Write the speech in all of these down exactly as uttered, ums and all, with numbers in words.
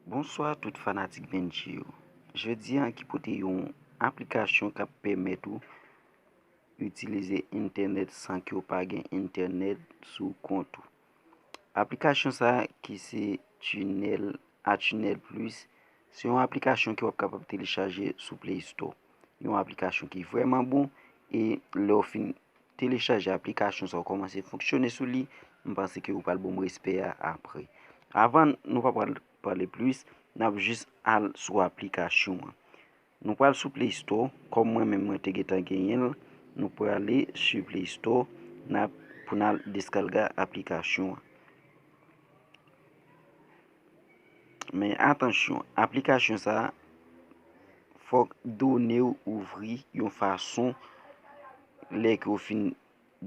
Bonswa tout fanatik Benji yo. Jodi a ki pote yon aplikasyon k ap pèmèt ou itilize entènèt san ke w pa gen entènèt sou kont ou. Aplikasyon sa a ki se Tunnel, a Tunnel Plus, se yon aplikasyon ke w ap kapab telechaje sou Play Store. Yon aplikasyon ki vrèman bon, e lè w fin telechaje aplikasyon sa a, w kòmanse fonksyone sou li, m panse ke w pral ban m respè a apre. Avan nou pa pral pale plis, n ap jis al sou aplikasyon an. Nou pral sou Play Store, kòm mwen menm mwen te gentan genyen l, nou prale sou Play Store, n ap, pou n al deskalga aplikasyon an. Men atansyon, aplikasyon sa a, fòk done w ouvri yon fason lè ke w fin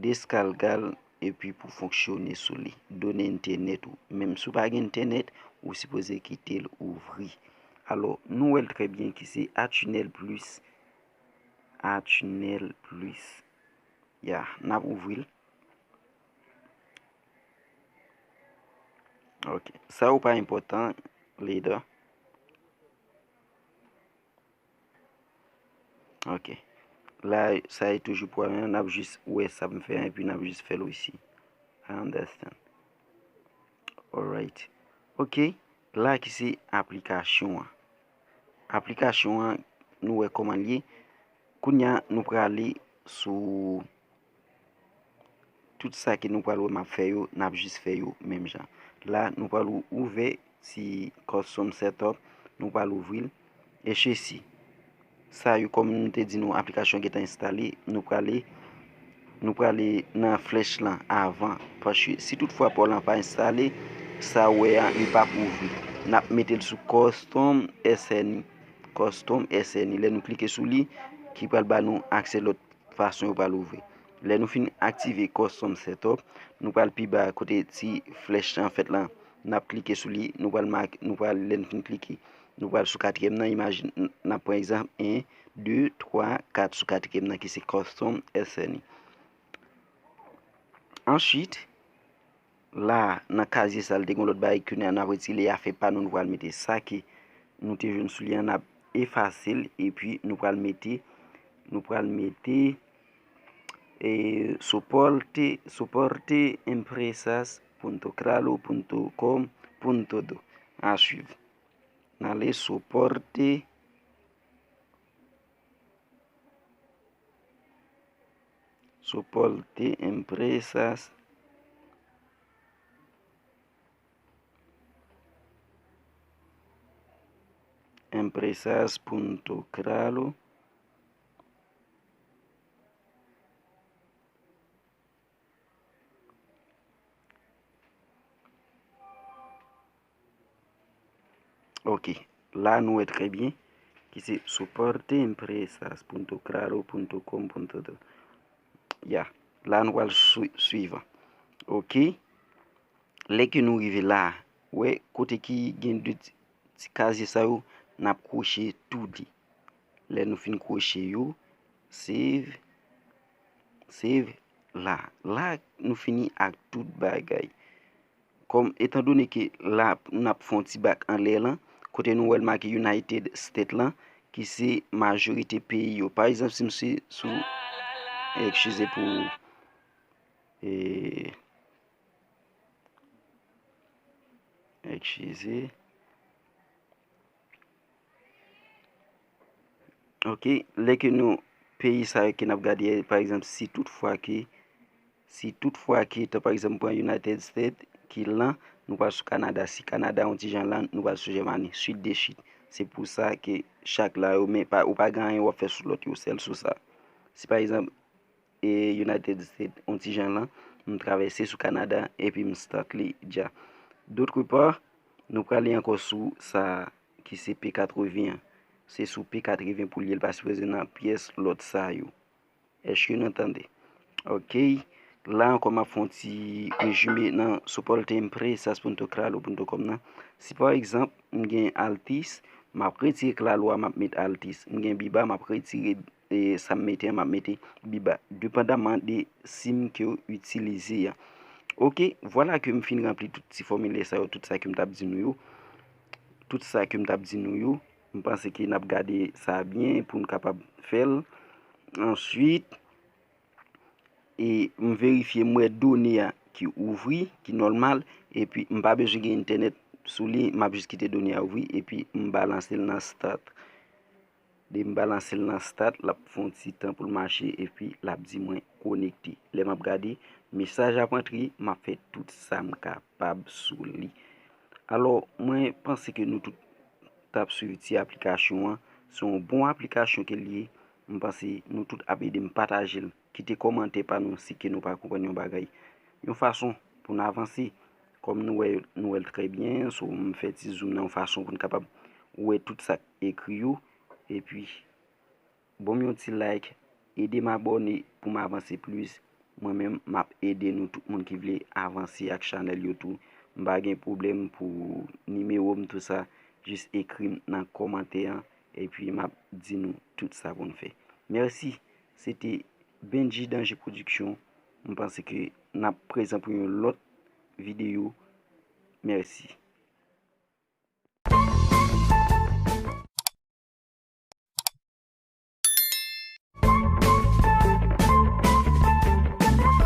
deskalga l epi pou fonksyone sou li. Done entènèt ou. Menm si w pa gen entènèt, ou sipoze kite l ouvri. Alò, nou wè l trè byen ki se a Tunnel Plus. a Tunnel Plus. Ya, n ap ouvri l. Ok. Sa yo pa enpòtan, leader. Ok. La, sa e toujou pwoblèm nan, n ap jis wè sa m fè an, epi n ap jis fè l osi. I understand. Alright. Ok. La ki se aplikasyon an. Aplikasyon an, nou wè kòman l ye. Kounye a, nou prale sou tout sa ke nou pral wè m ap fè yo, n ap jis fè yo menm jan. La, nou pral ou-, ouvè ti custom setup, nou pral ouvri l. E chesi. Sa yo, kòm nou te di nou, aplikasyon gentan enstale, nou prale, nou prale nan flèch lan avan. Paske si toutfwa pa w lan pa enstale, sa w wè a, li p ap ouvri. N ap mete l sou custom S N I. Custom S N I. Lè nou klike sou li, ki pral ba nou aksè lòt fason yo pral ouvri. Lè nou fin aktive custom setup, nou pral pi ba kote ti flèch lan fèt lan. N ap klike sou li, nou pral mak-, nou pral, lè n fin klike, nou pral sou katriyèm nan, imajine, n ap pran egzanp, en, de, twa, kat sou katriyèm nan ki se custom S N I. Answit, la, nan kazye sa, l te gen lòt bagay, kounye a n ap retire, afè pa nou, nou pral mete sa ke nou te jwenn sou li an, n ap efase l, epi nou pral mete, nou pral mete, e, soporte, soporte empresas punto claro punto com punto do. A swiv. N ale soporte, soporte empresas, empresas punto claro. Ok. La, nou wè trè byen ki se soporte empresas punto claro punto com punto do. Ya. La, nou pral swi-, swivan. Ok. Lè ke nou rive la, wè kote ki gen de ti, ti kazye sa yo, n ap kwoche tou li. Lè nou fin kwoche yo, save, save la. La, nou fini ak tout bagay. Kòm, etandone ke la, n ap fè yon ti bak anlè lan, kote nou wè l make United States lan, ki se majorite peyi yo. Pa egzanp, si m se sou, eskize pou, e, eskize. Ok, lè ke nou, peyi sa yo ke n ap gade, pa egzanp, si toutfwa ke, si toutfwa ke, tan pa egzanp, pran United States, ki lan, nou pral sou Kanada. Si Kanada yon ti jan lan, nou pral sou Jèmani, swit de swit. Se pou sa ke chak la yo, men pa, ou pa gen anyen w ap fè sou lòt yo, sèl sou sa. Si pa egzanp, e United States, yon ti jan lan, m travèse sou Kanada, epi m start li dja. D'autre part, nou prale ankò sou sa ki se P katreven an. Se sou P katreven pou l ye, l pa sipoze nan pyès lòt sa yo. Èske nou tande? Ok. La ankò, m ap fè yon ti rezime nan soporte empresas punto claro punto com nan. Si pa egzanp, m gen Altis, m ap retire Claro a, m ap met Altis. M gen Biba, m ap retire, e, sa m mete an, m ap mete Biba. Depandaman de sim ke w itilize a. Ok, vwala ke m fin ranpli tout ti fòmilè sa yo, tout sa ke m t ap di nou yo. tout sa ke m t ap di nou yo. M panse ke n ap gade sa byen pou n kapab fè l. Answit, e m verifye, m wè done a ki ouvri, ki nòmal, epi m pa bezwen gen entènèt sou li, m ap jis kite done a ouvri, epi m balanse l nan start. Depi m balanse l nan start, l ap fè yon ti tan pou l mache, epi l ap di mwen konekte. Lè m ap gade, mesaj ap antre, m ap fè tout sa m kapab sou li. Alò, mwen panse ke nou tout t ap swiv ti aplikasyon an. Se yon bon aplikasyon ke l ye. M panse nou tout ap ede m pataje l. Kite kòmantè pa nou si ke nou pa konprann yon bagay. Yon fason pou n avanse. Kòm nou wè, nou wè l trè byen, so m fè ti zoom nan yon fason pou n kapab wè tout sa k ekri yo. Epi, ban m yon ti like, ede m abòne pou m avanse plis. Mwen menm, m ap ede nou tout moun ki vle avanse ak chanèl yo tou. M pa gen pwoblèm pou nimewo m, tou sa. Jis ekri m nan kòmantè an, epi m ap di nou tout sa pou n fè. Mèsi. Se te Benji Danger Production. M panse ke n ap prezan pou yon lòt videyo. Mèsi.